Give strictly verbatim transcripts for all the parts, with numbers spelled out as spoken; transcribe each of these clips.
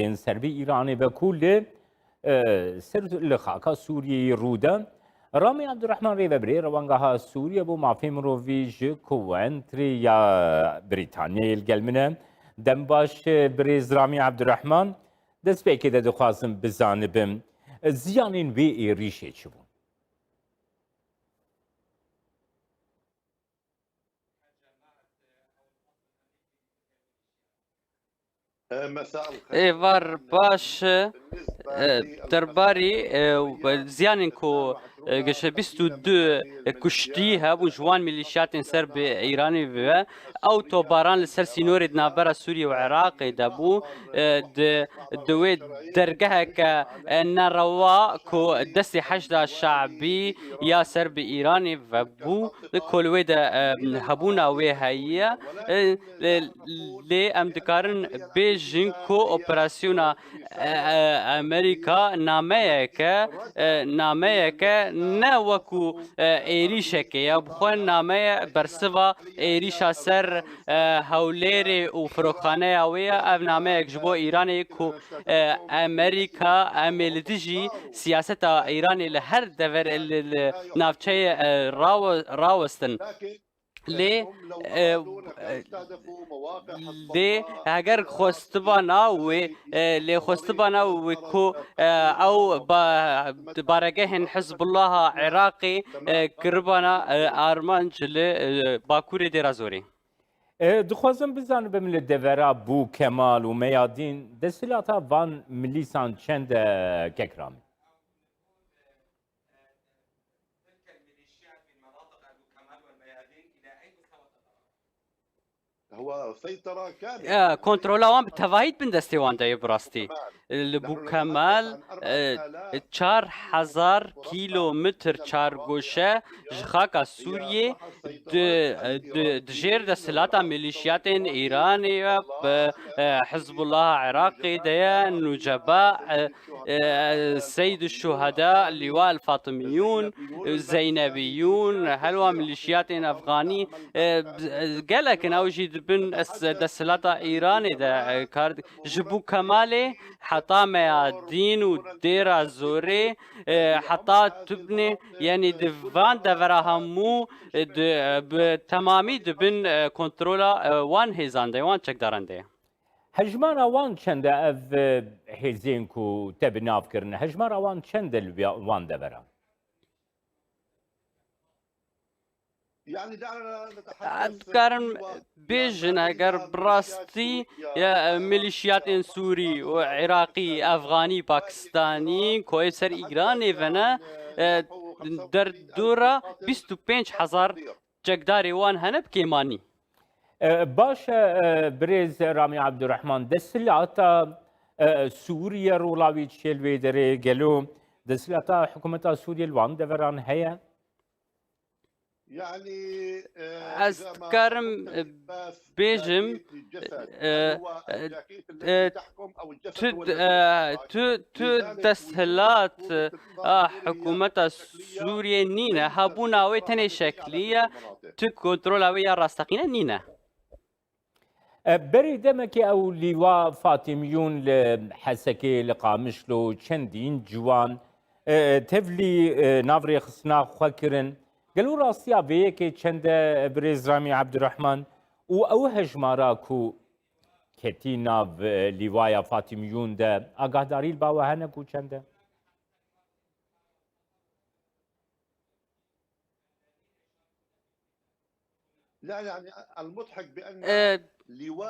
ên serbî Îranê ve ku li, e, ser li xaka Sûriyeyê rû de. Ramî Abdurrahman rêvebirê Rewangeha Sûriye bo Mafê Mirovî ji Coventry ya Brîtanyayê li gel min e. Dem baş, e, birêz Ramî Abdurrahman. Destpêkê de dixwazim bizanibim, e, ziyanên vê êrîşê çi bûn? Êvar baş, e, derbarî, e, ziyanên ku, e, gişe bîst û du kuştî hebûn ji wan milîşiyatên ser bi Îranê ve, ew tobaran li ser sînorê di navbera Sûriyê û Iraqê de bû, e, di, di wê dergeheke, e, nerewa ku destê Heşda Şabî ya ser bi Îranê ve bû, ku li wê de, e, hebûna wê heye. E, lê, lê em dikarin bêjin ku operasyona, e, e, Amerîka nameyeke, e, nameyeke ne wekû, e, êrîşeke ya, bi xwe nameye bersiva êrîşa ser, e, Hewlêrê û firokxaneya wê ye. Ev nameyek ji bo Îranê ku, e, Amerîka em ê li dijî siyaseta Îranê li her dever, li, li navçeyê, e, rawe-, rawestin. Lê, e, e, lê heger xwestibana wê, e, lê xwestibana wê ku, e, ew ba-, baregehên Hizbullaha Iraqê, e, kiribana, e, armanc li, e, bakurê Dêra Zorê. E, dixwazim bizanibim li devera Bû Kemal û Meyadîn desthilata van milîsan çend e, kek Ramî? Ya, kontrola wan bi tevahî di bin destê wan de ye, bi rastî. Li Bû Kemal, e, çar hezar kîlometr çargoşe ji xaka Sûriyê di, di, di jêr desthilata milîşiyatên Îranê ye, bi, e, Hizbullaha Iraqê de ye, Nuceba, e, e, Seyd Şuheda, Liwa El Fatimiyûn, Zeynebiyûn, helwa milîşiyatên Efxanî, e, gelek in ew jî di bin es-, desthilata Îranê de, e, kar dik-, ji Bû Kemalê heta Meyadîn û Dêra Zorê, e, heta Tubnê, yanî di van devera hemû, e, di, e, bi temamî di bin, e, kontrola, e, wan hêzan de, wan çekdaran de ye. Hejmara wan çend e ev, e, hêzên ku te bi nav kirin? Hejmara wan çend e li vê-, wan deveran? Em dikarin bêjin, eger bi rastî, e, milîşiyatên Sûrî û Iraqî, Efxanî, Pakistanî, ku ê ser Îranê ve ne, e, derdora bîst û pênc hezar çekdarê wan hene bi kêmanî. E, baş e, e, birêz Ramî Abdurrahman, desthilata, e, Sûriye rola wî çi ye li wê derê? Gelo desthilata hikûmeta Sûriye li wan deveran heye? Ez dikarim, e, bêjim, e, e, tu, e, tu, tu desthilat a hikûmeta Sûriyê nîne. Hebûna wê tenê şeklî ye, tu kontrola wê ya rasteqîne nîne. E, berî demekê ew Lîwa Fatîmiyûn li Hesekê, li Qamişlo, çendîn ciwan, e, tevlî, e, nav rêxistina xwe kirin. Gelo rastiya vê yekê çend e, birêz Ramî Abdurrahman, û ew hejmara ku ketî nav, e, Lîwaya Fatîmiyûn de, agahdarî li ba we hene ku çend e? E,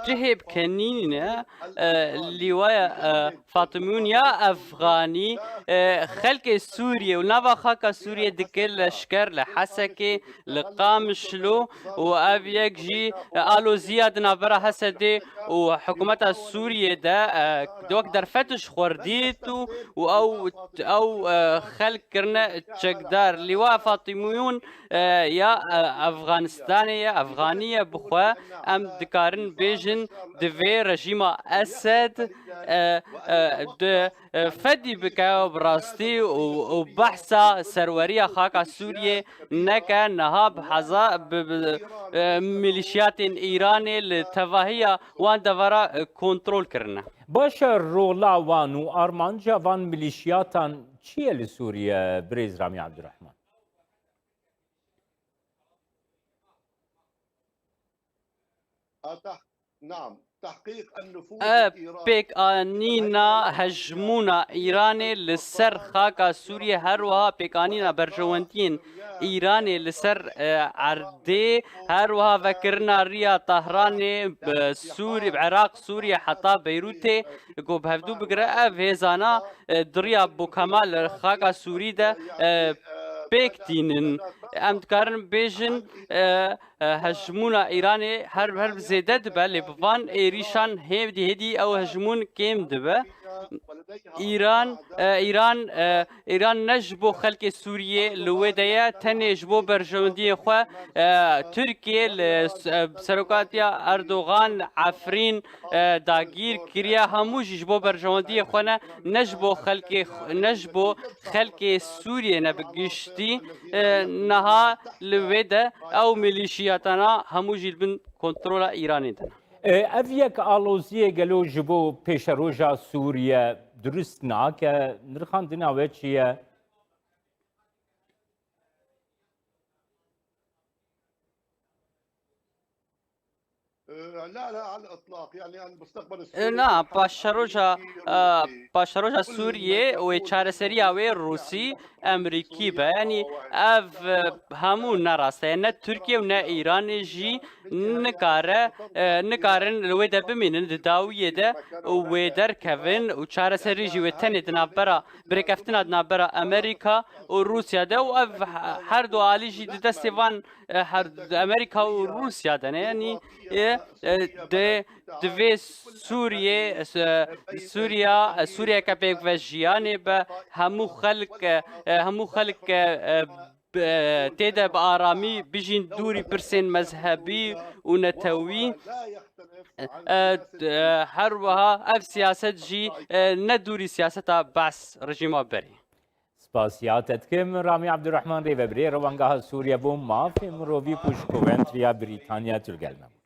cihê bi kenînî ne, e, Lîwaya, e, Fatimûn ya Efxanî, e, xelkê Sûriyê û nava xaka Sûriyê dike leşker li Hesekê, li Qamişlo û ev yek jî, e, aloziya di navbera Hesedê û hikûmeta Sûriyê de, e, wek derfet ji xwe re dît û, û ew, ew, e, xelk kirine çekdar. Lîwa Fatîmûyûn, e, ya, e, Efxanistanê ye, Efxanî ye bi xwe. Em dikarin Bêjin, divê rejîma Esed, e, e, di, e, fedî bike bi rastî û, û behsa serweriya xaka Sûriyê neke, niha bi heza-, bi, bi, e, milîşiyatên Îranê li tevahiya wan devera, e, kontrol kirine. Baş e, rola wan û armanca van milîşiyatan çi ye li Sûriye, birêz Ramî Ebdurehman? E, pêkanîna hejmûna Îranê li ser xaka Sûriyê, her wiha pêkanîna berjewendiyên Îranê li ser, e, erdê, her wiha vekirina riya Tahranê, bi Sûrî-, bi Iraq, Sûriyê heta Beyrûtê, ku bi hevdû bigire, ev hêzana, e, di riya Bokema li xaka Sûrî de, e, pêk tînin. Em dikarin bêjin, e, e, hejmûna Îranê her, her zêde dibe, lê bi van êrîşan hêdî hêdî ew hejmûn kêm dibe. Îran, e, Îran, e, Îran ne ji bo xelkê Sûriyê li wê de ye, tenê ji bo berjewendiyê xwe, e, Tirkiye li s-, e, serokatiya Erdogan, Efrîn, e, dagîr kiriye, hemû jî ji bo berjewendiyê xwe ne, ne ji bo xelkê xwe, ne ji bo xelkê Sûriyê ne bi giştî, e, niha li wê de ew milîşiyatana hemû jî li bin kontrola Îranê de ne. E, ev yek aloziyê gelo ji bo pêşeroja Sûriye durust nake? Nirxandina we çi ye? E, la, la, al itlaq. Yani, yani, mustaqbel E, Sûriye na, paşeroja, e, paşeroja Sûriyê û çareseriya wê Rûsî, Emerîkî be. Yanî ev, e, hemû ne rast e. Ne Tirkiye û ne Îranê jî nikare, e, nikarin li wê de bimînin, di dawiyê de û wê derkevin û çareserî jî wê tenê di navbera, birêkeftina di navbera Amerîka û Rûsya de û ev he-, her du alî jî di destê van, e, her Amerîka û Rûsya de ne. Yanî, e, e, de, divê Sûriyê, e, Sûriya, e, Sûriyeke pêkvejiyanê be, hemû xelk, e, e, hemû xelk, e, e, bi, tê de bi aramî bijîn dûrî pirsên mezhebî û netewî. E, e, her wiha ev siyaset jî, e, ne dûrî siyaseta Baas rejîma berê. Spasiya te dikim. Ramî Ebdurehman, rêvebirê Rewangeha Sûriye bo mafê mirovî ku ji Coventry ya Brîtanya tu li gel me bû.